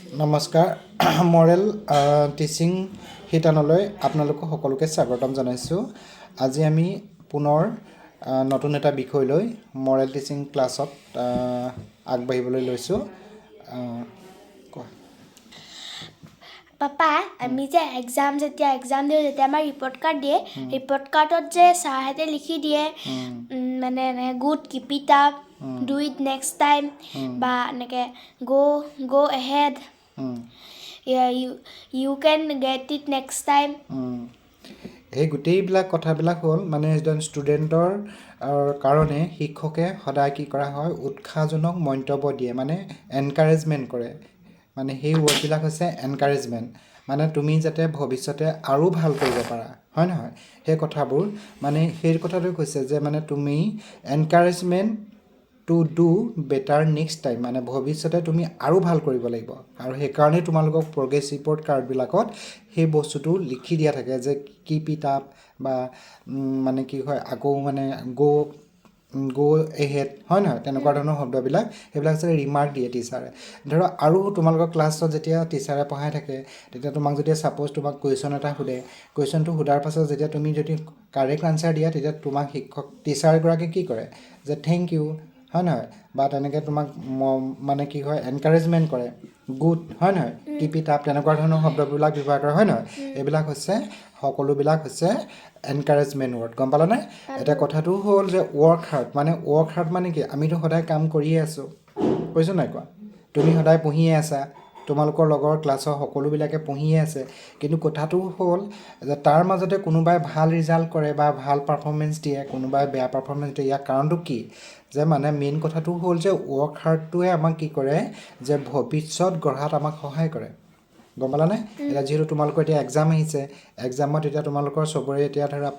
নমস্কাৰ, Morrell teaching শিতানলৈ আপোনালোকক সকলোকে স্বাগতম জনাইছোঁ। আজি আমি পুনৰ নতুন এটা বিষয় লৈ মৰেল টিচিং ক্লাছত আগবাঢ়িবলৈ লৈছোঁ। কোৱা। পাপা, আমি যে এক্সাম, যেতিয়া এক্সাম দিওঁ, যেতিয়া আমাৰ ৰিপৰ্ট কাৰ্ড দিয়ে, ৰিপৰ্ট কাৰ্ডত যে ছাৰহঁতে লিখি দিয়ে, মানে এনেকৈ "Good, keep it up, do it next time" বা এনেকৈ "Go ahead, you can get it next time"। সেই গোটেইবিলাক কথাবিলাক হ'ল মানে এজন ষ্টুডেণ্টৰ কাৰণে শিক্ষকে সদায় কি কৰা হয়, উৎসাহজনক মন্তব্য দিয়ে, মানে এনকাৰেজমেণ্ট কৰে। মানে সেই ৱৰ্ডবিলাক হৈছে এনকাৰেজমেণ্ট, মানে তুমি যাতে ভৱিষ্যতে আৰু ভাল কৰিব পাৰা, হয় নহয়? সেই কথাবোৰ মানে সেই কথাটো কৈছে যে মানে তুমি encouragement to do better next time, মানে ভৱিষ্যতে তুমি আৰু ভাল কৰিব লাগিব। আৰু সেইকাৰণেই তোমালোকক প্ৰগ্ৰেছ ৰিপৰ্ট কাৰ্ডবিলাকত সেই বস্তুটো লিখি দিয়া থাকে যে কিপ it up বা মানে কি হয় আকৌ, মানে গ' এহেড, হয় নহয়? তেনেকুৱা ধৰণৰ শব্দবিলাক, সেইবিলাক আচলতে ৰিমাৰ্ক দিয়ে টিচাৰে। ধৰক আৰু তোমালোকৰ ক্লাছত যেতিয়া টিচাৰে পঢ়াই থাকে, তেতিয়া তোমাক যেতিয়া ছাপ'জ তোমাক কুৱেশ্যন এটা সোধে, কুৱেশ্যনটো সোধাৰ পাছত যেতিয়া তুমি যদি কাৰেক্ট আনচাৰ দিয়া, তেতিয়া তোমাক শিক্ষক টিচাৰগৰাকীয়ে কি কৰে যে thank U, হয় নহয়? বা তেনেকৈ তোমাক মানে কি হয়, এনকাৰেজমেণ্ট কৰে, গুড, হয় নহয়, কিপ it up, তেনেকুৱা ধৰণৰ শব্দবিলাক ব্যৱহাৰ কৰে, হয় নহয়? এইবিলাক হৈছে, সকলোবিলাক হৈছে এনকাৰেজমেণ্ট ৱৰ্ড। গম পালানে? এতিয়া কথাটো হ'ল যে ৱৰ্ক হাৰ্ড মানে, ৱৰ্ক হাৰ্ড মানে কি? আমিতো সদায় কাম কৰিয়ে আছোঁ, কৈছোঁ নাই কোৱা? তুমি সদায় পঢ়িয়ে আছা, তোমালোকৰ লগৰ ক্লাছৰ সকলোবিলাকে পঢ়িয়ে আছে। কিন্তু কথাটো হ'ল যে তাৰ মাজতে কোনোবাই ভাল ৰিজাল্ট কৰে বা ভাল পাৰফৰ্মেঞ্চ দিয়ে, কোনোবাই বেয়া পাৰফৰ্মেঞ্চ দিয়ে। ইয়াৰ কাৰণটো কি যে মানে মেইন কথাটো হ'ল যে ৱৰ্ক হাৰ্ডটোৱে আমাক কি কৰে যে ভৱিষ্যত গঢ়াত আমাক সহায় কৰে। গম পালানে? এতিয়া যিহেতু তোমালোকৰ এতিয়া এক্সাম আহিছে, এক্সামত এতিয়া তোমালোকৰ চবৰে এতিয়া ধৰা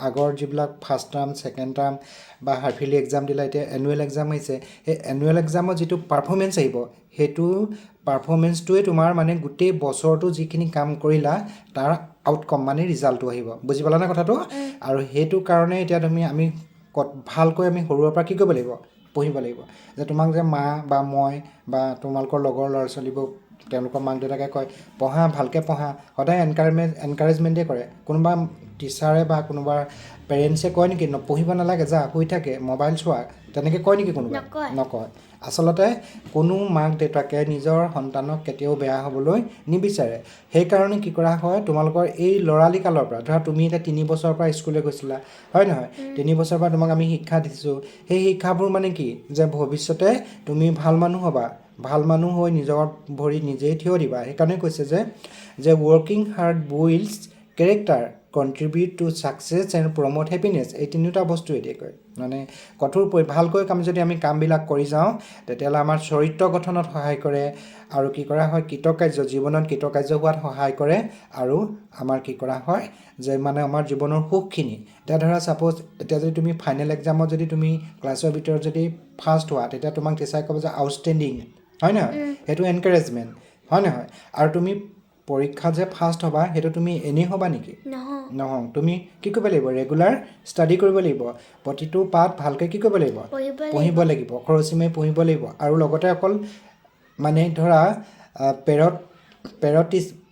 আগৰ যিবিলাক ফাৰ্ষ্ট টাৰ্ম, ছেকেণ্ড টাৰ্ম বা হাফ ইয়াৰলি এক্সাম দিলে, এতিয়া এনুৱেল এক্সাম আহিছে। সেই এনুৱেল এক্সামত যিটো পাৰফৰ্মেঞ্চ আহিব, সেইটো পাৰফৰ্মেঞ্চটোৱে তোমাৰ মানে গোটেই বছৰটো যিখিনি কাম কৰিলা, তাৰ আউটকম মানে ৰিজাল্টটো আহিব। বুজি পালানে কথাটো? আৰু সেইটো কাৰণে এতিয়া তুমি আমি ভালকৈ আমি সৰুৰে পৰা কি কৰিব লাগিব? পঢ়িব লাগিব। যে তোমাক যে মা বা মই বা তোমালোকৰ লগৰ ল'ৰা ছোৱালীবোৰ, তেওঁলোকৰ মাক দেউতাকে কয়, পঢ়া, ভালকৈ পঢ়া, সদায় এনকাৰেজমেণ্টেই কৰে। কোনোবা টিচাৰে বা কোনোবা পেৰেণ্টছে কয় নেকি, পঢ়িব নালাগে, যা শুই থাকে, মোবাইল চোৱা, তেনেকৈ কয় নেকি কোনোবাই? নকয়। নকয়। আচলতে কোনো মাক দেউতাকে নিজৰ সন্তানক কেতিয়াও বেয়া হ'বলৈ নিবিচাৰে। সেইকাৰণে কি কৰা হয়, তোমালোকৰ এই ল'ৰালি কালৰ পৰা, ধৰা তুমি এতিয়া 3 বছৰৰ পৰা স্কুললৈ গৈছিলা, হয় নহয়? 3 বছৰৰ পৰা তোমাক আমি শিক্ষা দিছোঁ। সেই শিক্ষাবোৰ মানে কি যে ভৱিষ্যতে তুমি ভাল মানুহ হ'বা, ভাল মানুহ হৈ নিজৰ ভৰিত নিজেই থিয় দিবা। সেইকাৰণে কৈছে যে working hard builds character, contribute to success and promote happiness। এই তিনিওটা বস্তু এতিয়া কয়, মানে কঠোৰ ভালকৈ কাম যদি আমি কামবিলাক কৰি যাওঁ, তেতিয়াহ'লে আমাৰ চৰিত্ৰ গঠনত সহায় কৰে। আৰু কি কৰা হয়, কৃতকাৰ্য, জীৱনত কৃতকাৰ্য হোৱাত সহায় কৰে। আৰু আমাৰ কি কৰা হয় যে মানে আমাৰ জীৱনৰ সুখখিনি, এতিয়া ধৰা ছাপ'জ এতিয়া যদি তুমি ফাইনেল এক্সামত যদি তুমি ক্লাছৰ ভিতৰত যদি ফাৰ্ষ্ট হোৱা, তেতিয়া তোমাক টিচাৰে ক'ব যে আউটষ্টেণ্ডিং, হয় নহয়? সেইটো এনকাৰেজমেণ্ট, হয় নহয়? আৰু তুমি পৰীক্ষাত যে ফাৰ্ষ্ট হ'বা, সেইটো তুমি এনেই হ'বা নেকি? নহয়। নহয়। তুমি কি কৰিব লাগিব? ৰেগুলাৰ ষ্টাডি কৰিব লাগিব। প্ৰতিটো পাঠ ভালকৈ কি কৰিব লাগিব? পঢ়িব। পঢ়িব লাগিব, খৰচি মাৰি পঢ়িব লাগিব। আৰু লগতে অকল মানে ধৰা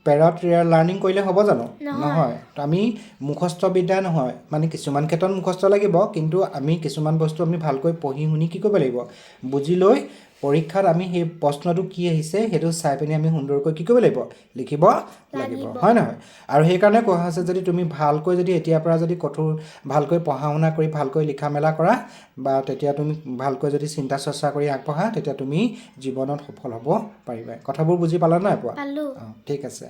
পেৰট লাৰ্ণিং কৰিলে হ'ব জানো? নহয়। আমি মুখস্থ বিদ্যা নহয়, মানে কিছুমান ক্ষেত্ৰত মুখস্থ লাগিব, কিন্তু আমি কিছুমান বস্তু আমি ভালকৈ পঢ়ি শুনি কি কৰিব লাগিব, বুজি লৈ পৰীক্ষাত আমি সেই প্ৰশ্নটো কি আহিছে, সেইটো চাই পিনি আমি সুন্দৰকৈ কি কৰিব লাগিব? লিখিব লাগিব, হয় নহয়? আৰু সেইকাৰণে কোৱা হৈছে, যদি তুমি ভালকৈ যদি এতিয়াৰ পৰা যদি কঠোৰ ভালকৈ পঢ়া শুনা কৰি ভালকৈ লিখা মেলা কৰা বা তেতিয়া তুমি ভালকৈ যদি চিন্তা চৰ্চা কৰি আগবঢ়া, তেতিয়া তুমি জীৱনত সফল হ'ব পাৰিবা। কথাবোৰ বুজি পালা নাই পোৱা? পালোঁ। অঁ, ঠিক আছে।